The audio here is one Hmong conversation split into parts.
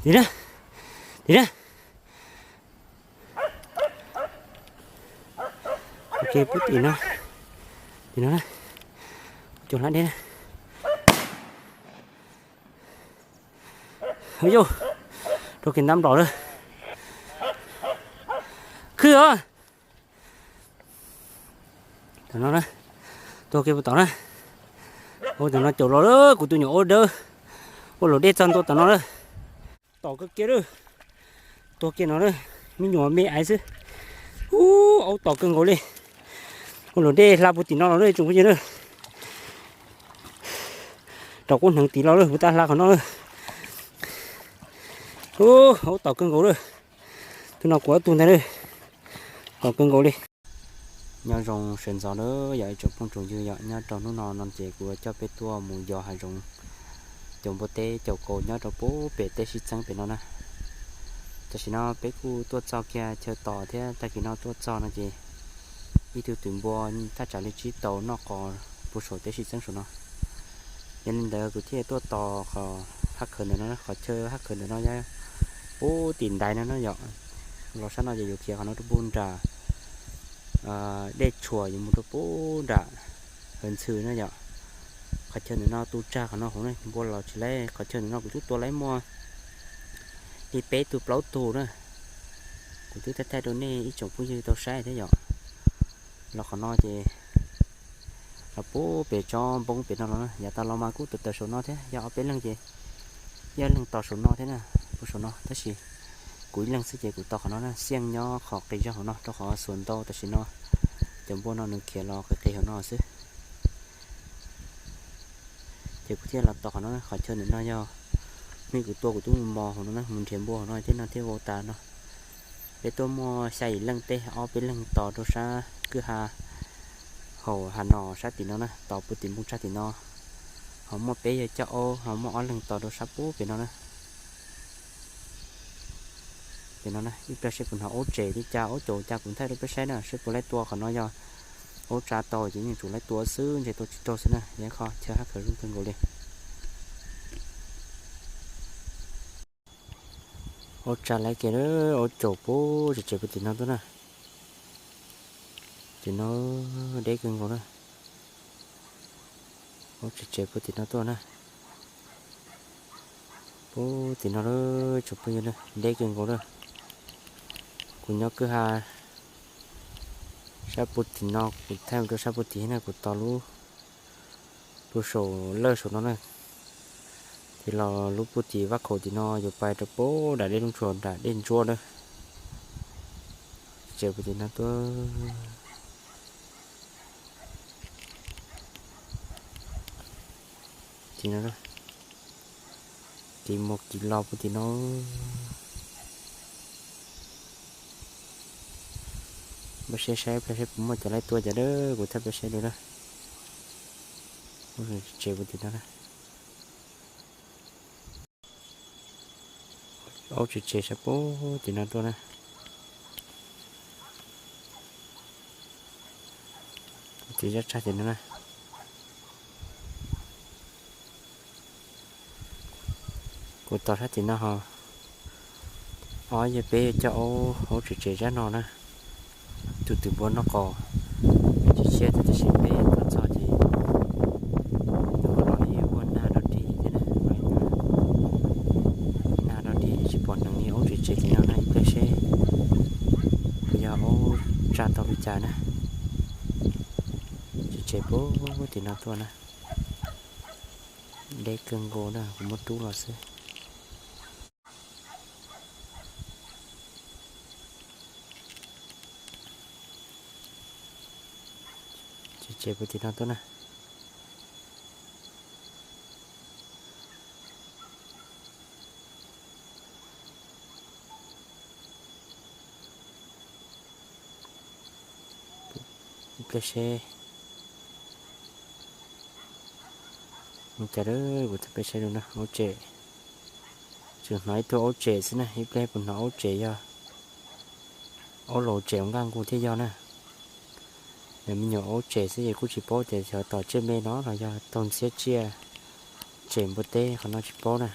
Tim na, tim na. Ok, pub tim no, tim no na, cov hlab deb na. Yus, rau kiag ntab nplom lawm. Khwb os. Tam no na, tuag kiag puag tom na. Ua tam no caum los lawm, kuv tus nyuam ua dawb, ua luam dej txog ntua tom no lawm. Tom kawg kiag lawm, tuag kiag no lawm, me nyuam me aiv xwb. Ub, aub tom kawg nkaus li. Ua luam dej hla puag tim no los lawm tsoom phooj ywg na. Rau qub hneev tid los lawm, kuv tab hla qhov no lawm. Ub, aub tom kawg nkaus lawm. Tus no kuv ob tug ntag lawm. Tom kawg nkaus li. Nyob zoo sawv ntxov na yog ib tsoom phooj tsoom ywg yom, nyob rau hnub no no ces kuv coj peb tuaj mus yos hav zoov, caum npua teb caum kaus nyob rau pem teb sib txeeb pem no na. Tam sim no peb kuj tuaj txog kiag chaw tos thiab, tag kis no tuaj txog no ces ib tug twm npua thaj tsam li tsib tau noj qos puag saum teb sib txeeb saum no. Yog li ntawd kuv thiaj tuaj tos qhov hab khawv ntawm no, qhov chaw hab khawv ntawm no yog pub tim ntaiv no na yom. Los sab no ces yuav khiav qhov no rau pub nram dej tshuam yuav mus rau pub nram hawv ntxhw na yom. Qhov chaw ntawm no tu tsag qhov no hauv na, npua los tsis laib. Qhov chaw ntawm no kuv twb tua laib muaj li peb tug plaub tug na. Kuv twb thaij thaij rau nej ib tsoom phooj ywg tau saib thiab yom. Los qhov no ces los pub pem tsob npoo pem no los na, yav tas los mas kuj tawm tawm saum no thiab, yog ob peb leeg ces ib leeg tos saum no thiab na, pub saum no. Tab sis kuv ib leeg xwb ces kuv tos qhov no na, xiaj nyob qhov qis zog hauv no rau qhov xuas ntau tam sim no cov npua no nws khiav los qis qis hauv no xwb. Ces kuv thiaj los tos qhov no, qhov chaw ntawm no yog hnub kuv tua kuv twb mus mos hauv no na, mus nrhiav npua hauv no thiab no thiab vau tas no. Peb tuaj muaj xya yim leej, tej ob peb leeg tos rau sab kwj ha hauv hav no sab tim no na, tos puag tim npoo tsag tim no. Ho muaj peb yawg coj aub, ho muaj ob leeg tos rau sab pub pem no na. Pem no na, ib pliag seb puas hnov aub tsem li cas, aub caum cas kuv thaij rau peb saib na, seb puas laib tua. Qhov no yog aub tsa tau ces yeej tsum laib tua xwb, ntshe tua tsis raug xwb na, yog qhov chaw hab khawv zoo kawg nkaus li. Aub tsa laib kiag, aub caum pub tsev tsev puag tim no tuaj na. Tim no deb kawg nkaus na. Aub tsev tsev puag tim no tuaj na. Pub tim no lawm tsoom phooj ywg, deb kawg nkaus lawm. Kuv nyob kwj ha sab puag tim no, kuv thaij mus rau sab puag tim na, kuv tos lub puag saum lawj saum no na. Ces los lub puag tim vaj khaum tim no yuav pais rau pem nram dej Looj Tsuas nram dej Ntsuab na. Tsev puag tim no tuaj. Tim no, kev mus kev los puag tim no. Peb saib saib pliag saib puas muaj cov laib tua cov dawb, kuv thaij peb saib dua na. Tsev puag tim no na. Aub tsev tsev sab puag tim no tuaj na. Tim zaj tsag tim no na. Kuv tos sab tim no ho. Ob yawg peb coj aub, aub tsev tsev zaj no na. Tus twm npua noj qos tsis tshiab thiab, tab sis peb tuaj txog ces tus no los ua nag dog dig thiab na. Nag dog dig tsis pom neev li, aub tsev tsev tim no na, ib pliag seb puas yog aub tsa tau li cas na. Tsev tsev puag tim no tuaj na. Deb kawg nkaus na, kuv muab rub los xwb. Tsev tsev puag tim no tuaj na. Ib pliag seb mus cas, kuv thaij peb saib dua na. Aub tsem, tseem hnov ib tug aub tsem xwb na, ib pliag puas hnov aub tsem, yog aub laus tsem ua nkaj nkuj thiab yog na. Nws me nyuam aub tsem xwb ces kuj tsis paub tias xyov tom tsiaj me no los yog taug ntxhiab tsiaj tsem npua teb, qhov no tsis paub na.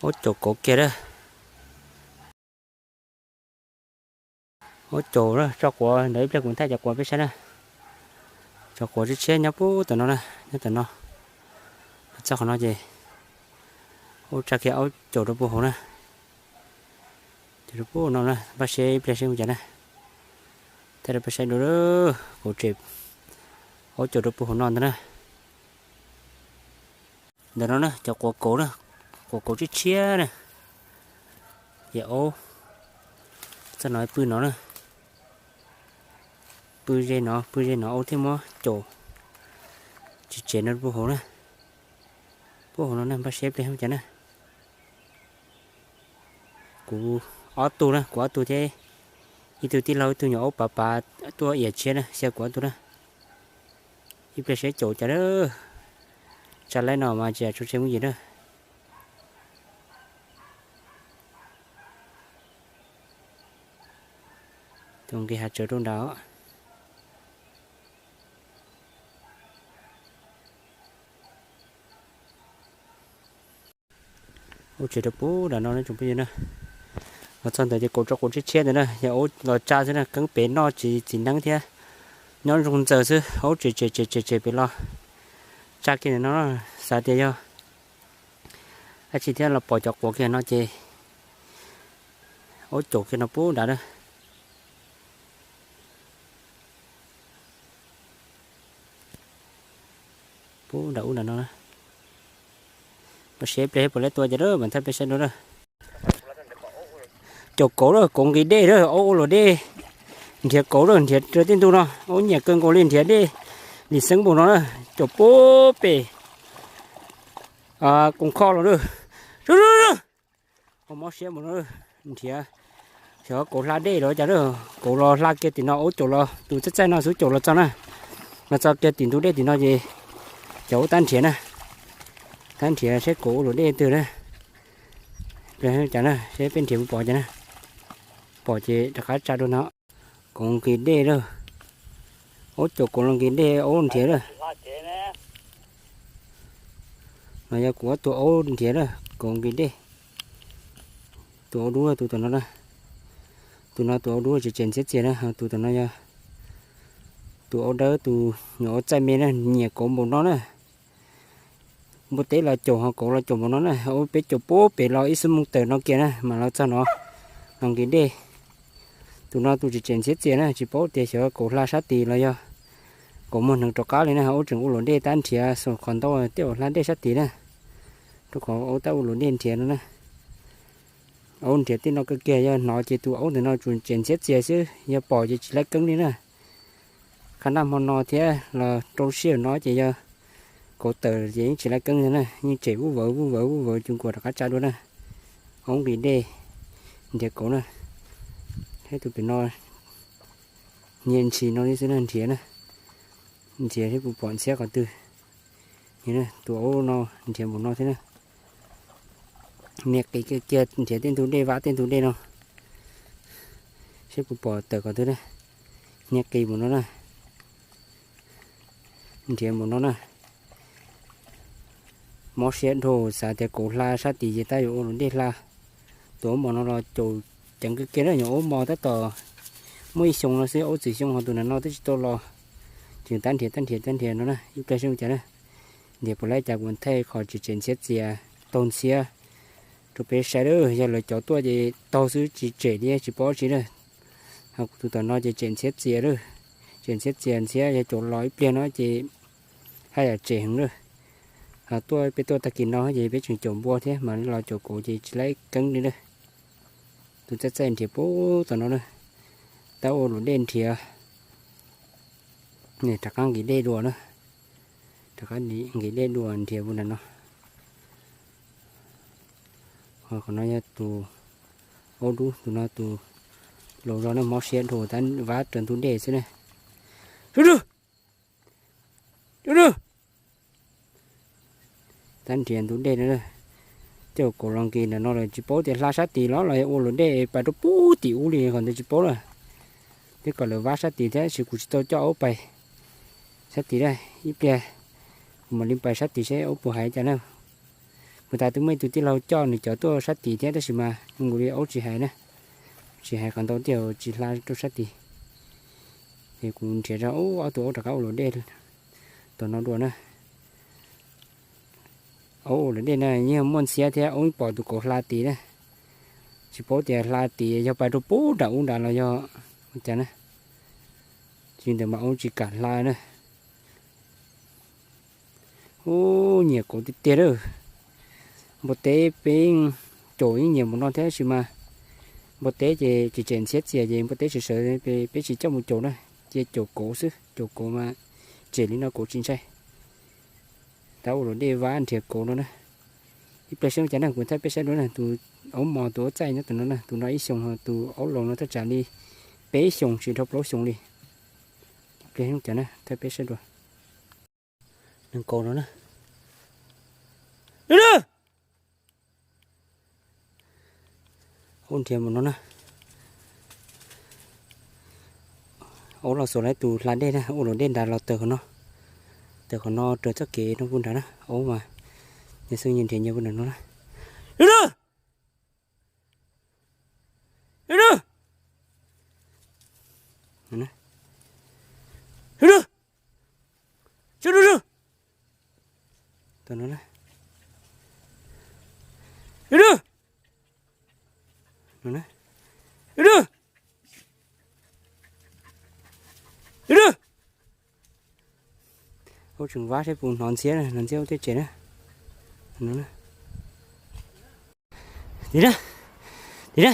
Aub caum kauv kiag na. Aub caum na, tso quav ntawd ib pliag kuv thaij cov quav peb saib na. Cov quav tshiab tshiab nyob puag tom no na, nyob tom no. Txog qhov no ces aub tsa kiag aub caum rau puag hauv na. Caum rau puag no na, npaj siab ib pliag seb mus cas na. Thaij rau peb saib dua, kauv tsem, aub caum rau puag hauv no ntag na. Ntawm no na cov quav kauv na, quav kauv tshiab tshiab na. Ces aub txog no pw no na. Pw ze no, pw ze no aub thiaj muab caum tsis tsem no puag hauv na. Puag hauv no na, npaj siab ib pliag mus cas na. Kuv ob tug na, kuv ob tug thiab ib tug tij laug ib tug nyuam aub pav pav tuaj iam tshiab na, xyaw kuv ob tug na. Ib pliag seb caum cas na. Tsa laib no mas tsis yam tso tseg muab yim na. Tus nqis hav tsawv rau nrad. Aub tsem rau puag nram no na tsoom phooj ywg na. Los txog ntawd ces kauv tso kauv tshiab tshiab ntawd na, yog aub los tsa xwb na, keeb pem noj tsis txiv neeb thiab, nyob zoo ntxaws xwb, aub tsem tsem tsem tsem tsem pem los tsa kiag ntawm no. Xav tias yog dab tsi thiab los pom cov quav kiag no ces aub caum kiag no puag nrad na. Puag nram ub nram no na. Npaj siab ib pliag puas laib tua cas na, mam thaij peb saib dua na. Caum kauv lawm, kauv nqis dej lawm, aub ua luam dej. Nrhiav kauv lawm, nrhiav raws tej ntug no, aub nyiam kawg nkaus li, nrhiav dej li xeeb npaum no na, caum puag pem koos kho los lawm. Aub mob siab npaum no, nrhiav xyov kauv hla dej los cas na, kauv los hla kiag tim no, aub caum los tus txaij txaij no xub caum los txog na, los txog kiag tim ntug dej tim no ces cov aub tab nrhiav na, tab nrhiav seb kauv ua luam dej twg na. Cas na, seb peb nrhiav puas pom cas na. Pom ces rov qab tsa dua no. Kauv nqis dej lawm. Aub caum kauv los nqis dej, aub nrhiav lawm. No yog kuv ob tug aub nrhiav lawm, kauv nqis dej. Tus aub dub tus tom no na. Tus no tus aub dub tseem tseem ntxhiab txias na, tus tom no yog tus aub dawb, tus nyuam aub txaij me na, nyiam kauv npaum no na. Npua teb los caum ho kauv los caum npaum no na, aub peb caum puag pem los ib xuab moos tawm no kiag na mam los txog no, los nqis dej. Tus no tus tseem tseem ntxhiab txias na, tsis paub tias xyov kauv hla sab tid los yog kauv muag hneev rov qab li na, aub tseem ua luam dej tab nrhiav xaus qhov ntau tej uas hla dej sab tid na, rau qhov aub tab ua luam dej nrhiav no na. Aub nrhiav tej no kawg kiag, yog hnov ces tus aub ntawm no tsuas tseem ntxhiab txias xwb, yog pom ces tsis laib keeb li na. Qhov nag hmo no thiab los rau siab no ces yog kauv tawm ces yeej tsis laib keeb li na, yeej tseem vuj vawv vuj vawv vuj vawv cuv nkuas rov qab tsa dua na. Aub nqis dej nrhiav kauv na, thiab tus pem no nyias ntshis no li xwb na, nrhiav na, nrhiav seb puas pom ntxhiab qhov twg. Tus aub no nrhiav npaum no thiab na. Nias qis kiag kiag nrhiav tej ntug dej, vam tej ntug dej no, seb puas pom tawm qhov twg na. Nias qis npaum no na, nrhiav npaum no na. Mob siab dhau, xav tias kauv hla sab tid ces tab yuav ua luam dej hla. Tus aub mos no los caum ceev kawg kiag na, nyuam aub mos tab tom muaj ib xyoo no xwb, aub txwm xyoo, ho tus no twb tsis tau los. Tseem tab nrhiav tab nrhiav tab nrhiav no na, ib pliag seb ua cas na. Nrhiav puas laib cas kuv thaij qhov tseem tseem ntxhiab txias, taug ntxhiab rau peb saib lawm. Yog lawv cov tuaj ces taug xwb tsis tsem thiab tsis paub tsi na. Ho kuv tus tom no ces tseem ntxhiab txias lawm, tseem ntxhiab txias ntxhiab, yog caum los ib pliag no ces haj yam tsem heev lawm. Ho tuaj peb tuaj tag kis no ces peb tseem caum npua thiab mas los caum kauv ces tsis laib keeb li lawm. Tus txaij txaij nrhiav puag tom no na, tab ua luam dej nrhiav. Rov qab nqis dej dua na, rov qab nqis dej dua nrhiav puag nram no. Qhov no yog tus aub dub, tus no tus laus zog na, mob siab dhau, tab vab raws ntug dej xwb na. Tab nrhiav ntug dej na, caum kauv los nqis ntawm no lawm tsis paub tias hla sab tid los los yog ua luam dej pais rau puag tim ub li, qhov ntawd tsis paub lawm. Twb kom lawv vab sab tid thiab, tab sis kuv tsis tau coj aub pais sab tid na. Ib pliag kuv mam li pais sab tid seb aub puas hais cas na. Kuv tas twb muaj ib tug tij laug coj nws cov tuaj sab tid thiab tab sis mas zoo nkaus li aub tsis hais na, tsis hais qhov ntau tiag tsis hla rau sab tid. Ces kuv nrhiav rau ob tug aub rov qab ua luam dej tom no dua na. Aub ua luam dej na yeej muaj ntxhiab thiab, aub pom tus kauv hla tid na. Tsis paub tias hla tid yog pais rau puag nram ub nrad los yog ua cas na. Tsis ntawd mas aub tsis kam hla na. Ub, nyiam kauv tiag tiag lawm. Npua teb peb caum yeej nyiam mus no thiab sis mas npua teb ces tsis tseem ntxhiab txias ces npua teb sawv sawv peb tsis coj mus caum na, cia caum kauv xwb, caum kauv mas tsem li no kauv tsis ntshai. Tab ua luam dej vab nrhiav kauv no na. Ib pliag saib cas na, kuv thaij peb saib dua na, tus aub mos tus aub txaij nyob tus no na, tus no ib xyoos, tus aub laus no thaj tsam li peb xyoos tsis dhau plaub xyoos li. Ib pliag saib cas na, thaij peb saib dua. Neeg kauv no na. Aub nrhiav mus no na. Aub los xuas lawv tus hla dej na, ua luam dej nrad los tawm qhov no, tawm qhov no raws txoj kev no puag nrad na, aub mas nyias xeeb nyias nrhiav nyias puag nram no na. Aub tseem vab saib puas hnov ntxhiab, hnov ntxhiab ua tej tsev na. Tim na, tim na.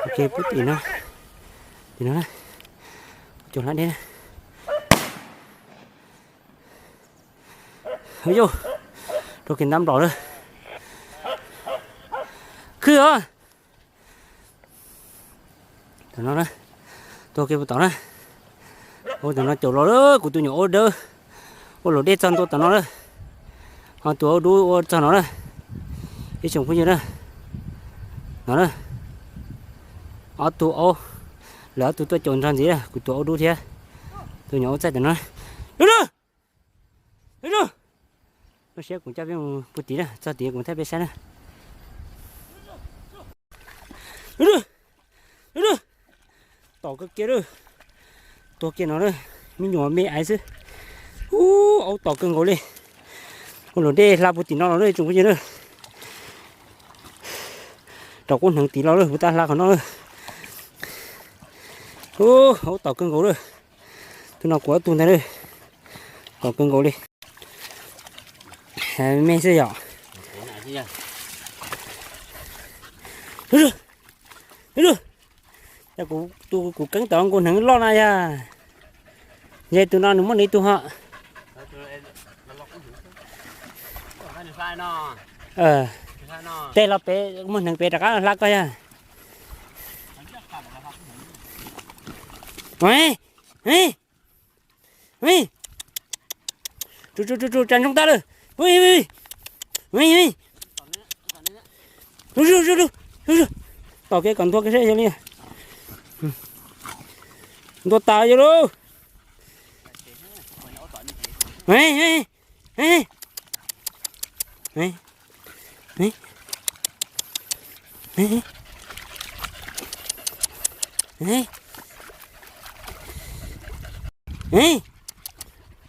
Ok, pub tim no, tim no na. Cov hlab dej na. Yus, rau kiag ntab nplaum lawm. Khwb os. Tam no na, tuag kiag puag tom na. Ua tam no caum los lawm, kuv tus nyuam aub dawb ua luam dej txog ntua tom no lawm. Ho tus aub dub ua txog no lawm. Ib tsoom phooj ywg na, no na, ob tug aub, lawv ob tug tuaj caum nrog ntxiv, kuv tus aub dub thiab tus nyuam aub txaij tam no. Lub siab kuv coj peb mus puag tid na, txog tid kuv thaij peb saib na. Tom kawg kiag lawm, tuag kiag no lawm, me nyuam me aiv xwb. Ub, aub tom kawg nkaus li. Ua luam dej hla puag tim no los lawm tsoom phooj ywg na. Rau qub hneev tid los lawm, puag ta hla qhov no lawm. Ub, aub tom kawg nkaus lawm. Tus no kuv ob tug ntag lawm. Tom kawg nkaus li. Me xwb yom. Yog kuv, kuv keeb tau nkaus hneev loj na yog. Yog tus no nws muaj nws ib tug ho. Tej los pem muaj hneev pem rov qab hla koj yog. Tsu tsu tsu tsu, tsa ntsoog tag lawm. Tom kev kom ntua kev seb yog li. Ntua tas yog lauj.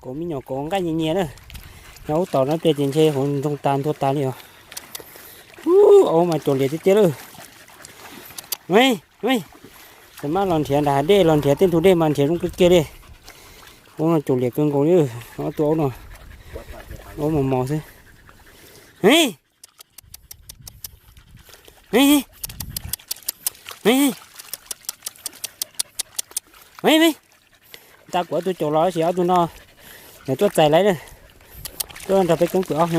Kauv me nyuam kauv nqaij nyias nyias na. Yog ub tom no pliag ces ntshe hauv ntsoog tas ntua tas li os. Ub, aub mas cuam liam tiag tiag lawm. Txawm mab los nrhiav nram hav dej los nrhiav tej ntug dej mas nrhiav zoo kawg kiag li. Aub no cuam liam kawg nkaus li, ob tug aub no. Aub mos mos xwb. Tag kuv ob tug caum los tab sis ob tug no lawv tuaj txais lawv na. Tuaj nrog peb keeb kwm os.